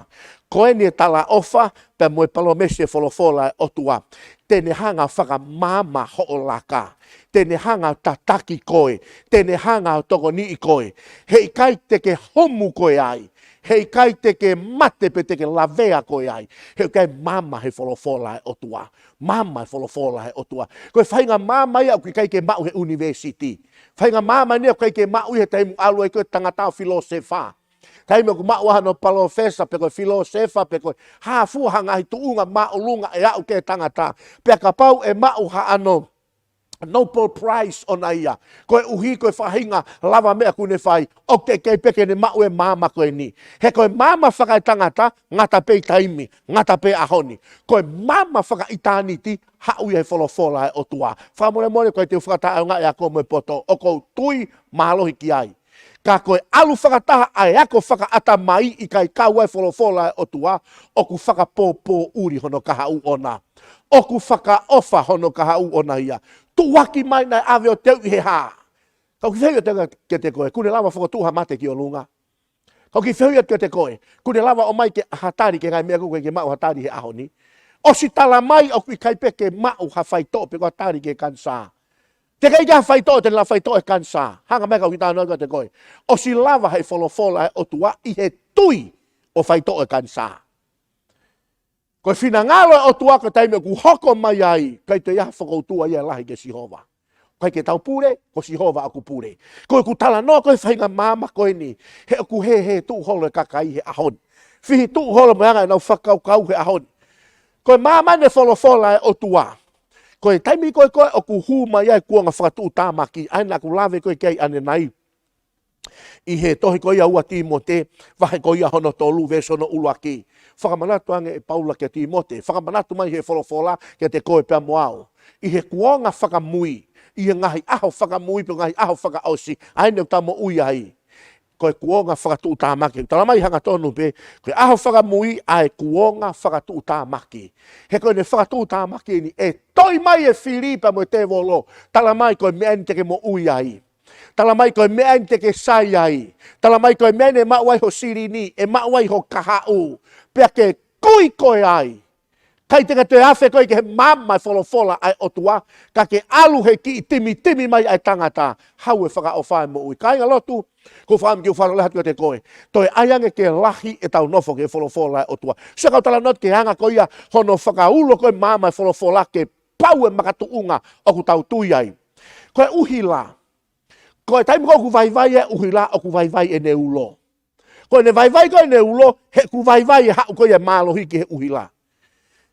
Ko eni e talaʻofa, pea mo e palōmesi ʻa e folofola ʻa e ʻOtua. Te ne hanga ʻo fakamaama hoʻo laka. Te ne hanga ʻo tataki koe. Te ne hanga ʻo tokoniʻi koe. Heʻikai te ke humu koe ai. Heʻikai te ke mate pe te ke lavea koe ai. He ʻoku ʻi ai e maama he folofola ʻa e ʻOtua. Maama he folofola ʻa e ʻOtua. Ko e faʻahinga maama ia ʻoku ʻikai ke maʻu he ʻunivēsiti. Faʻahinga maama eni ʻoku ʻikai ke maʻu ʻi he taimi ʻoku ʻalu ai ko e tangata ʻo filōsefa. Taimi ʻoku maʻu ai hano palōfesa pe ko e filōsefa pe ko e hā fua ha ngaahi tuʻunga māʻolunga ʻe aʻu ki he tangata. Pea kapau ʻe maʻu haʻano Nobel Prize ʻona ia, koeʻuhi ko e faʻahinga lavameʻa ʻoku ne fai, ʻoku teʻeki ai pē ke ne maʻu e maama ko eni. He ko e maama fakaetangata, ngata pē ʻi taimi, ngata pē ʻaho ni. Ko e maama fakaʻitāniti, haʻu ia he folofola ʻa e ʻOtua. Fakamolemole ko e te u fakataʻeʻaongaʻi ʻa koe mo e poto, ʻoku ou tui mālohi ki ai. Ka ko e ʻalu fakataha ʻa e ako fakaʻatamai ʻikai kau ai e folofola ʻa e ʻOtua, ʻoku fakapōpōʻuli hono kahaʻu ʻona. ʻOku fakaʻofa hono kahaʻu ʻona ia. Tuʻuaki mai naʻe ʻave ʻo teuʻi he hā. Ka ʻoku fehuʻi atu kiate koe, ʻoku ne lava fokotuʻu ha mate ki ʻolunga. Ka ʻoku fehuʻi atu kiate koe, ʻoku ne lava ʻo ʻomai ke ha tali ki he ngaahi meʻa ʻoku ʻikai ke maʻu ha tali he ʻaho ni. ʻOsi tala mai ʻoku ʻikai pē ke maʻu ha faitoʻo pe ko ha tali ki he kanisā. Teʻeki ai ke ʻi ai ha faitoʻo, te ne lava faitoʻo e kanisā. Hanga mai ka ʻoku ou talanoa kiate koe. ʻOsi lava he folofola ʻa e ʻOtua ʻi he tui ʻo faitoʻo e kanisā. Ko e finangalo ʻo e ʻOtua ko e taimi ʻoku hoko mai ai, ʻikai toe ʻi ai ha fokoutua ia ʻe lahi kia Sihova. ʻIkai ke tau pule, ko Sihova ʻoku pule. Ko ʻeku talanoa ko e faʻahinga maama ko eni, he ʻoku hē, hē tuʻu holo e kakai he ʻaho ni. Fihi tuʻu holo mo e anga ʻenau fakakaukau he ʻaho ni. Ko e maama eni e folofola ʻa e ʻOtua. Ko e taimi ko ē ko ē ʻoku hū mai ai e kuonga fakatuʻutāmaki, ʻa ia naʻa ku lave ko ē ki ai ʻanenai. ʻI he tohi ko ia ua Tīmote, vahe ko ia hono tolu, veesi hono ʻuluaki. Fakamanatu ange ʻe Paula kia Tīmote, fakamanatu mai he folofola kiate koe pea mo au. ʻI he kuonga fakamui, ʻi he ngaahi ʻaho fakamui pe ngaahi ʻaho fakaʻosi, ʻa eni ʻoku tau moʻui ai. Ko e kuonga fakatuʻutāmaki. Tala mai hangatonu pē, ko e ʻaho fakamui ʻa e kuonga fakatuʻutāmaki. He ko ʻene fakatuʻutāmaki eni, ʻe toi mai e fili pea mo e tēvolo. Tala mai ko e meʻa eni te ke moʻui ai. Tala mai ko e meʻa eni te ke sai ai. Tala mai ko e meʻa eni ʻe maʻu ai ho silini, ʻe maʻu ai ho kahaʻu. Pea ke kui koe ai. ʻIkai te ke toe afe koe ki he maama e folofola ʻa e ʻOtua, ka ke ʻalu he kiʻi timitimi mai ʻa e tangata, haʻu e fakaʻofa e moʻui. Kāinga lotu, ʻoku ou fakaʻamu ke u fakalea atu kiate koe. Toe ʻai ange ke lahi ʻetau nofo ki he folofola ʻa e ʻOtua. Sio kau talanoa ki he anga ko ia hono fakaulo ko e maama e folofola ke pau e makatuʻunga ʻoku tau tui ai. Ko e ʻuhila. Ko e taimi ko ē ʻoku vaivai e ʻuhila, ʻoku vaivai ʻene ulo. Ko ʻene vaivai ko ē ʻene ulo, he ʻoku vaivai e haʻu ko ia e mālohi ki he ʻuhila.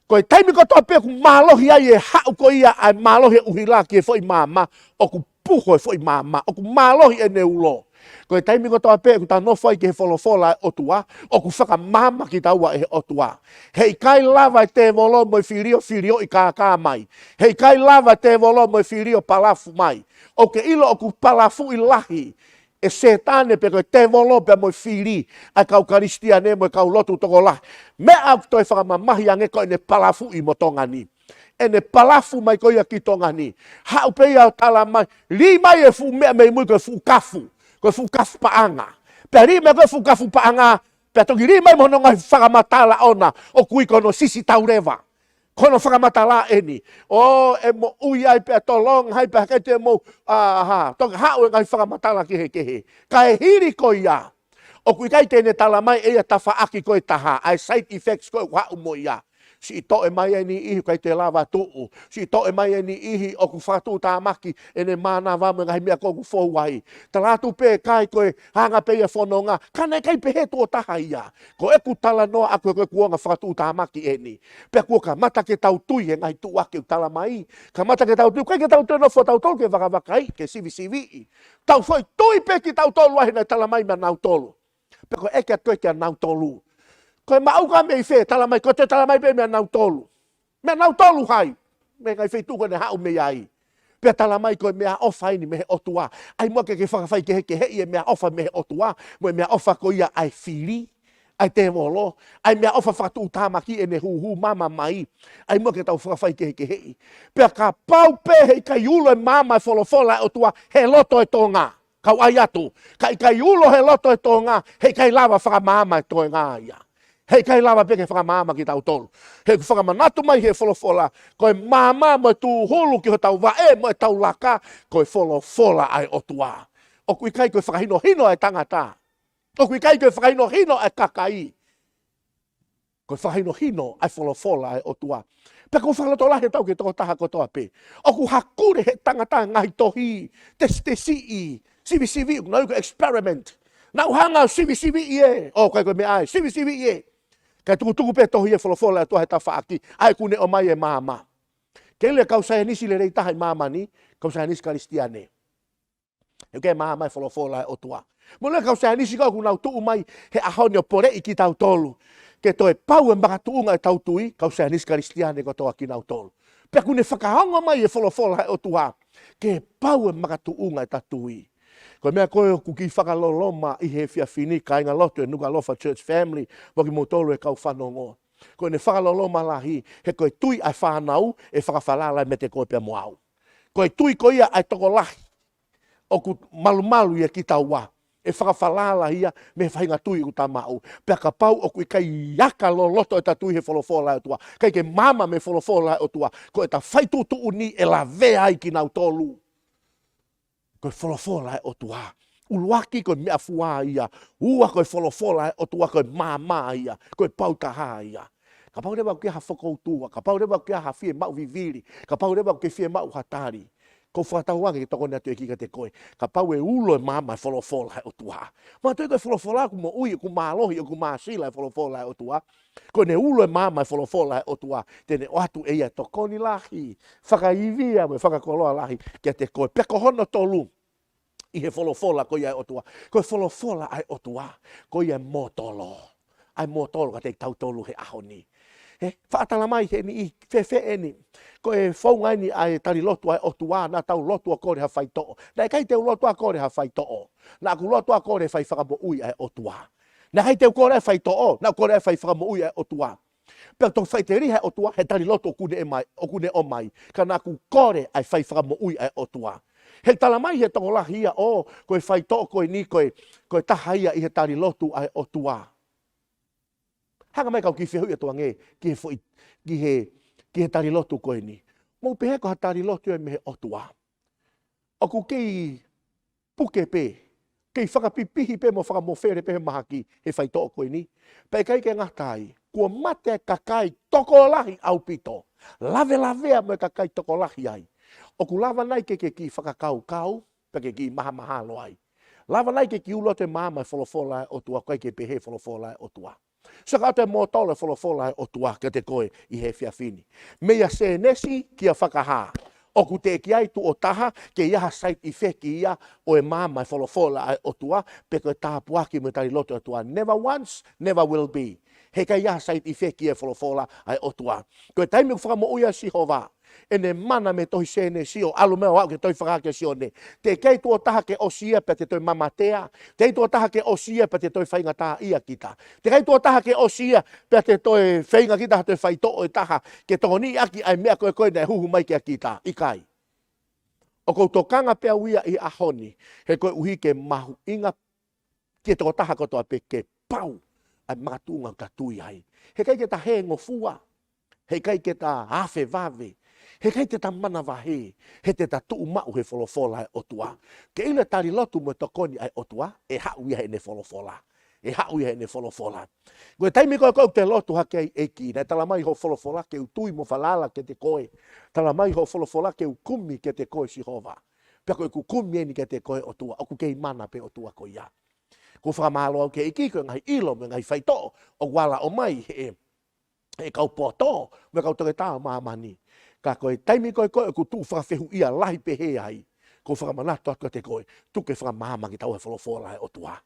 Ko e taimi kotoa pē ʻoku mālohi ai e haʻu ko ia ʻa e mālohi e ʻuhila ki he foʻi maama, ʻoku puho e foʻi maama, ʻoku mālohi ʻene ulo. Ko e taimi kotoa pē ʻoku tau nofo ai ki he folofola ʻa e ʻOtua, ʻoku fakamaama kitaua ʻe he ʻOtua. Heʻikai lava e tēvolo mo e fili ʻo filioʻi kākā mai. Heʻikai lava e tēvolo mo e fili ʻo palafu mai. ʻOku ke ʻilo ʻoku palafuʻi lahi ʻe Sētane pe ko e tēvolo pea mo e fili ʻa e kau Kalisitiane mo e kau lotu tokolahi. Meʻa ʻoku toe fakamamahi ange ko ʻene palafuʻi mo Tonga ni. ʻEne palafu mai ko ia ki Tonga ni. Haʻu pē ia ʻo tala mai, lī mai e fuʻu meʻa mei mui ko e fuʻu kafu. Ko e fuʻu kafu paʻanga. Pea lī mai ko e fuʻu kafu paʻanga, pea toki lī mai mo hono ngaahi fakamatala ʻona, ʻoku ui ko hono sisi tauleva. Ko hono fakamatala eni. ʻO ʻe moʻui ai pea tolonga ai pea ʻikai te mou, ʻa, ha, toki haʻu e ngaahi fakamatala kehekehe. Ka e hili ko ia, ʻoku ʻikai te ne tala mai ʻe ia tafaʻaki ko e taha, ʻa e side effects ko ē ʻoku haʻu mo ia. Siʻi toʻe mai e niʻihi ʻoku ʻikai toe lava tuʻu. Siʻi toʻe mai e niʻihi ʻoku fakatuʻutāmaki ʻene mānava mo e ngaahi meʻa ko ē ʻoku fou ai. Tala atu pē ʻikai ko e anga pē ia e fononga. Ka naʻe ʻikai pehē tuʻo taha ia. Ko ʻeku talanoa ʻaʻaku ko e kuonga fakatuʻutāmaki eni. Pea kuo kamata ke tau tui he ngaahi tuʻuaki ʻoku tala mai. Kamata ke tau tui, ʻikai ke tau toe nofo tautolu ke vakavakai, ke sivisiviʻi. Tau foʻi tui pē kitautolu ai he naʻe tala mai meia nautolu. Pea ko e ʻeke atu ko ē kia nautolu. Ko e maʻu ka mei fē, tala mai, ko e toe tala mai pē meia nautolu. Meia nautolu hai, mei he ngaahi feituʻu ko ē naʻe haʻu mei ai. Pea tala mai ko e meʻaʻofa eni mei he ʻOtua. ʻAi muʻa ke ke fakafaikehekeheʻi e meʻaʻofa mei he ʻOtua, mo e meʻaʻofa ko ia ʻa e fili, ʻa e tēvolo, ʻa e meʻaʻofa fakatuʻutāmaki ʻene hūhū maama mai. ʻAi muʻa ke tau fakafaikehekeheʻi. Pea kapau pē he ʻikai ulo e maama e folofola ʻa e ʻOtua he loto e Tonga. Kau ʻai atu, ka ʻikai ulo he loto e Tonga, he ʻikai lava fakamaama e Tonga ia. He ʻikai lava pē ke fakamaama kitautolu. He ʻoku fakamanatu mai he folofola, ko e maama mo e tūhulu ki hotau vaʻe mo ʻetau laka, ko e folofola ʻa e ʻOtua. ʻOku ʻikai ko e fakahinohino ʻa e tangata. ʻOku ʻikai ko e fakahinohino ʻa e kakai. Ko e fakahinohino ʻa e folofola ʻa e ʻOtua. Pea ʻoku ou fakalotolahi atu au ki he tokotaha kotoa pē. ʻOku hakule he tangata ngaahi tohi, tesitesiʻi, sivisiviʻi, ʻoku nau ui ko e experiment. Nau hanga ʻo sivisiviʻi ē, ʻoku ʻikai ko e meʻa ē, sivisiviʻi ē. Kae tukutuku pē tohi e folofola ʻa e ʻOtua he tafaʻaki, ʻa ē ʻoku ne ʻomai e maama. Ke ʻilo e kau saienisi lelei taha ʻi māmani, kau saienisi Kalisitiane. He ʻoku ʻikai maama e folofola ʻa e ʻOtua. Mo e kau saienisi ko ē ʻoku nau tuʻu mai he ʻaho ni ʻo poleʻi kitautolu. Ke toe pau e makatuʻunga ʻetau tui, kau saienisi Kalisitiane kotoa kinautolu. Pea ʻoku ne fakaongo mai e folofola ʻa e ʻOtua. Ke pau e makatuʻunga ʻeta tui. Ko e meʻa ko ē ʻoku kiʻi fakaloloma ʻi he efiafi ni, kāingalotu e Nukuʻalofa Church family, mo kimoutolu e kau fanongo. Ko ʻene fakaloloma lahi, he ko e tui ʻa e fānau, ʻe fakafalala meiate koe pea mo au. Ko e tui ko ia ʻa e tokolahi, ʻoku malumalu ia kitaua, ʻe fakafalala ia mei he faʻahinga tui ʻoku ta maʻu. Pea kapau ʻoku ʻikai aka loloto ʻeta tui he folofola ʻa e ʻOtua, ʻikai ke maama mei he folofola ʻa e ʻOtua, ko ʻeta fai tuʻutuʻuni ʻe lavea ai kinautolu. Ko e folofola ʻa e ʻOtua. ʻUluaki ko e meʻafua ia. Ua ko e folofola ʻa e ʻOtua ko e maama ia. Ko e pau taha ia. Kapau leva ʻoku ʻi ai ha fokoutua. Kapau leva ʻoku ʻi ai ha fiemaʻu vivili. Kapau leva ʻoku ke fiemaʻu ha tali. ʻOku ou fakatauange ke tokoni atu ʻEiki kiate koe. Kapau ʻe ulo e maama e folofola ʻa e ʻOtua. Manatuʻi ko e folofola ʻoku moʻui, ʻoku mālohi, ʻoku māsila e folofola ʻa e ʻOtua. Ko ʻene ulo e maama e folofola ʻa e ʻOtua, te ne ʻoatu ʻe ia tokoni lahi, fakaivia mo e fakakoloa lahi kiate koe. Pea ko hono tolu, ʻi he folofola ko ia ʻa e ʻOtua. Ko e folofola ʻa e ʻOtua, ko ia e mōtolo. ʻA e mōtolo kiate kitautolu he ʻaho ni. He, faʻa tala mai he niʻihi fēfē eni. Ko e founga eni ʻa e tali lotu ʻa e ʻOtua, naʻa tau lotu ʻo kole ha faitoʻo. Naʻe ʻikai te u lotu ʻo kole ha faitoʻo. Naʻa ku lotu ʻo kole fai fakamoʻui ʻa e ʻOtua. Naʻe ʻikai te u kole ʻa e faitoʻo, naʻa ku kole ʻa e fai fakamoʻui ʻa e ʻOtua. Pea toki faʻiteliha e ʻOtua, he tali lotu ʻoku ne ʻomai, ʻoku ne ʻomai. Ka naʻa ku kole ʻa e fai fakamoʻui ʻa e ʻOtua. He tala mai he tokolahi ia ʻo, ko e faitoʻo ko eni, ko e, ko e taha ia ʻi he tali lotu ʻa e ʻOtua. Hanga mai kau kiʻi fehuʻi atu ange, ki he foʻi, ki he, ki he tali lotu ko eni. Mou pehē ko ha tali lotu ia mei he ʻOtua. ʻOku kei puke pē, kei fakapipihi pē mo fakamofele pē he mahaki he faitoʻo ko eni. Pea ʻikai ke ngata ai, kuo mate e kakai tokolahi ʻaupito. Lavelavea mo e kakai tokolahi ai. ʻOku lava nai ke ke kiʻi fakakaukau, pea ke kiʻi mahamahalo ai. Lava nai ke kiʻi ulo atu e maama e folofola ʻa e ʻOtua, ʻikai ke pehē folofola ʻa e ʻOtua. Sio ka ʻoatu e mōtolo e folofola ʻa e ʻOtua kiate koe ʻi he efiafi ni. Meia Sēnesi kia Fakahā. ʻOku teʻeki ai tuʻo taha ke ʻi ai ha side effect ia ʻo e maama e folofola ʻa e ʻOtua, pe ko e tāpuaki mo e tali lotu ʻa e ʻOtua. Never once, never will be. He ʻikai ʻi ai ha side effect ia e folofola ʻa e ʻOtua. Ko e taimi ʻoku fakamoʻui ai ʻa Sihova ʻene mana mei he tohi Sēnesi ʻo ʻalu mai ʻo aʻu ki he tohi Fakahā kia Sione. Teʻeki ai tuʻo taha ke ʻosi ia pea te toe mamatea. Teʻeki ai tuʻo taha ke ʻosi ia pea te toe faingataʻaʻia kita. Teʻeki ai tuʻo taha ke ʻosi ia pea te toe feinga kita ha toe faitoʻo ʻe taha ke tokoniʻaki ʻa e meʻa ko ē ko ē naʻe huhu mai kia kita. ʻIkai. ʻOku ou tokanga pē au ia ʻi he ʻaho ni. He koeʻuhi ke mahuʻinga ke tokotaha kotoa pē ke pau ʻa e makatuʻunga ʻoku ta tui ai. He ʻikai ke ta hēngofua, he ʻikai ke ta afe vave, he ʻikai te ta manavahē, he te ta tuʻu maʻu he folofola ʻa e ʻOtua. Ke ʻilo e tali lotu mo e tokoni ʻa e ʻOtua, ʻe haʻu ia heʻene folofola. ʻe haʻu ia ʻene folofola. Ko e taimi ko ē ʻoku te lotu hake ai, ʻEiki, naʻe tala mai hoʻo folofola ke u tui mo falala kiate koe. Tala mai hoʻo folofola ke u kumi kiate koe, Sihova. Pea ko ʻeku kumi eni kiate koe, ʻOtua, ʻoku kei mana pē ʻOtua ko ia. ʻOku ou fakamālō au ki he ʻEiki ko e ngaahi ʻilo mo e ngaahi faitoʻo ʻoku ala ʻomai ʻe he, ʻe he kau poto mo e kau toketā ʻo māmani. Ka ko e taimi ko ē ʻoku tuʻu fakafehuʻia lahi pehē ai, ʻoku ou fakamanatu atu kiate koe, tuku ke fakamaama kitaua ʻe he folofola ʻa e ʻOtua.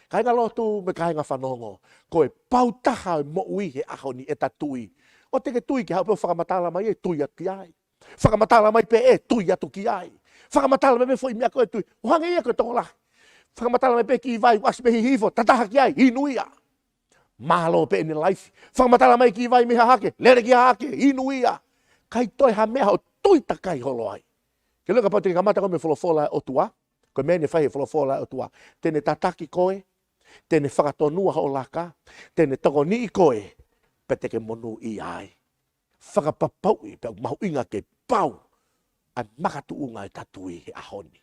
Kāinga lotu mo e kāinga fanongo, ko e pau taha ʻo e moʻui he ʻaho ni ʻeta tui. ʻOua te ke tui ke haʻu pē ʻo fakamatala mai ʻe tui atu ki ai. Fakamatala mai pē ʻe tui atu ki ai. Fakamatala mai pē foʻi meʻa ko ē tui. ʻO hangē ia ko e tokolahi. Fakamatala mai pē kiʻi vai, ʻasi pē hihifo, tataha ki ai, inu ia. Mālō pē ʻene life. Fakamatala mai kiʻi vai mei Hahake, lele ki Hahake, inu ia. ʻIkai toe ha meʻa hoʻo tui takai holo ai. Ke ʻilo kapau te ke kamata koe mei he folofola ʻa e ʻOtua, ko e meʻa eni ʻe fai ʻe he folofola ʻa e ʻOtua. Te ne tataki koe, te ne fakatonua hoʻo laka, te ne tokoniʻi koe, pea te ke monūʻia ai. Fakapapauʻi pē ʻoku mahuʻinga ke pau ʻa e makatuʻunga ʻeta tui he ʻaho ni.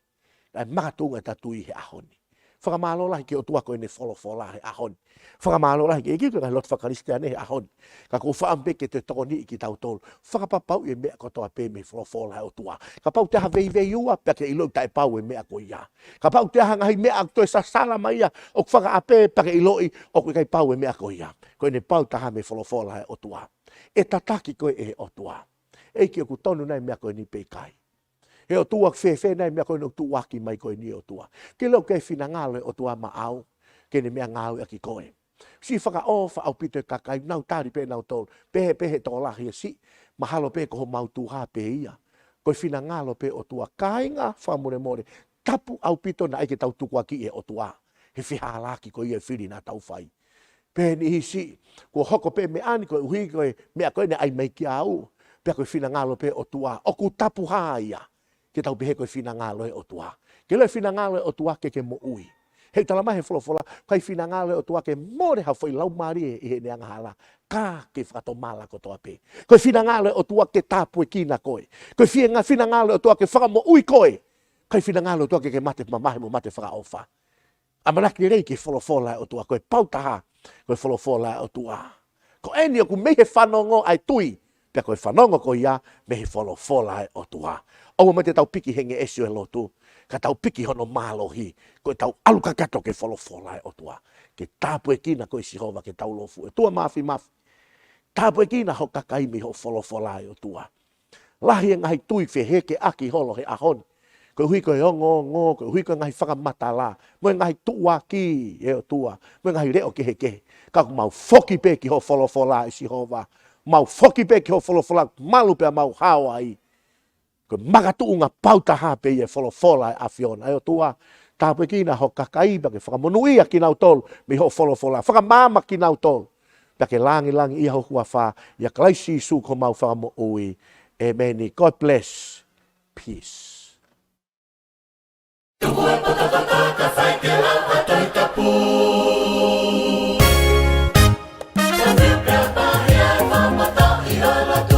ʻA e makatuʻunga ʻeta tui he ʻaho ni. Fakamālō lahi ki he ʻOtua ko ʻene folofola he ʻaho ni. Fakamālō lahi ki he ʻEiki ko e ngaahi lotu faka-Kalisitiane he ʻaho ni. Ka ʻoku ou fakaʻamu pē ke toe tokoniʻi kitautolu. Fakapapauʻi e meʻa kotoa pē mei he folofola ʻa e ʻOtua. Kapau te ʻi ai ha veiveiua, pea ke ʻiloʻi taʻepau e meʻa ko ia. Kapau te ʻi ai ha ngaahi meʻa ʻoku toe sasala mai ia ʻoku fakaʻapē, pea ke ʻiloʻi ʻoku ʻikai pau e meʻa ko ia. Ko ʻene pau taha mei he folofola ʻa e ʻOtua. ʻE tataki koe ʻe he ʻOtua. ʻEiki, ʻoku tonu nai e meʻa ko eni pe ʻikai? ʻE ʻOtua, ʻoku fēfē nai e meʻa ko eni ʻoku tuʻuaki mai ko eni, ʻOtua? Ke ʻilo ʻoku ʻi ai e finangalo ʻo e ʻOtua maʻau, ke ne meʻangāueʻaki koe. Siʻi fakaʻofa ʻaupito e kakai, nau tali pē nautolu, pehē pē ʻe he tokolahi ʻe siʻi, mahalo pē ko homau tuha pē ia. Ko e finangalo pē ʻOtua, kāinga fakamolemole, tapu ʻaupito naʻe ʻikai ke tau tukuakiʻi ʻe he ʻOtua he fehālaaki ko ia ʻe fili naʻa tau fai. Pehē ʻe niʻihi siʻi, kuo hoko pē meʻa ni koeʻuhi ko e meʻa ko ē naʻe ʻai mai kiate au, pea ko e finangalo pē ʻOtua. ʻOku tapu hā ia ke tau pehē ko e finangalo ʻo e ʻOtua? Ke ʻilo e finangalo ʻo e ʻOtua ke ke moʻui. He ʻoku tala mai he folofola, ʻikai finangalo ʻo e ʻOtua ke mole ha foʻi laumālie ʻi heʻene angahala, ka ke fakatomala kotoa pē. Ko e finangalo ʻo e ʻOtua ke tāpuekina koe. Ko e fie-, finangalo ʻo e ʻOtua ke fakamoʻui koe. ʻIkai finangalo ʻo e ʻOtua ke ke mate mamahi mo mate fakaʻofa. ʻAmanaki lelei ki he folofola ʻo e ʻOtua, ko e pau taha, ko e folofola ʻo e ʻOtua. Ko eni ʻoku mei he fanongo ʻa e tui, pea ko e fanongo ko ia mei he folofola ʻo e ʻOtua. ʻOua muʻa te tau piki he ngeʻesi ʻo e lotu, ka tau piki hono mālohi, ko ʻetau ʻalu kakato ki he folofola ʻo e ʻOtua. Ke tāpuekina koe ʻe Sihova ke tau lo fua. ʻOtua Māfimafi, tāpuekina ho kakai mei hoʻo folofola ʻe ʻOtua. Lahi e ngaahi tui fehekeʻaki holo he ʻaho ni. Koeʻuhi ko e ongoongo, koeʻuhi ko e ngaahi fakamatala, mo e ngaahi tuʻuaki ʻe ʻOtua, mo e ngaahi leʻo kehekehe. Ka ʻoku mau foki pē ki hoʻo folofola ʻe Sihova. Mau foki pē ki hoʻo folofola, malu pea mau hao ai. Ko e makatuʻunga pau taha pē ia e folofola ʻa e ʻAfiona. ʻE ʻOtua, tāpuekina ho kakai pea ke fakamonūʻia kinautolu mei hoʻo folofola. Fakamaama kinautolu pea ke langilangiʻia ho huafa, ʻia Kalaisi Sīsū ko homau Fakamoʻui. ʻEmeni. God bless. Peace. Tuku e potopotó kae fai ke lau ʻa e Tohi Tapu. Tau pea pahia e fakapoto ʻi he lotu.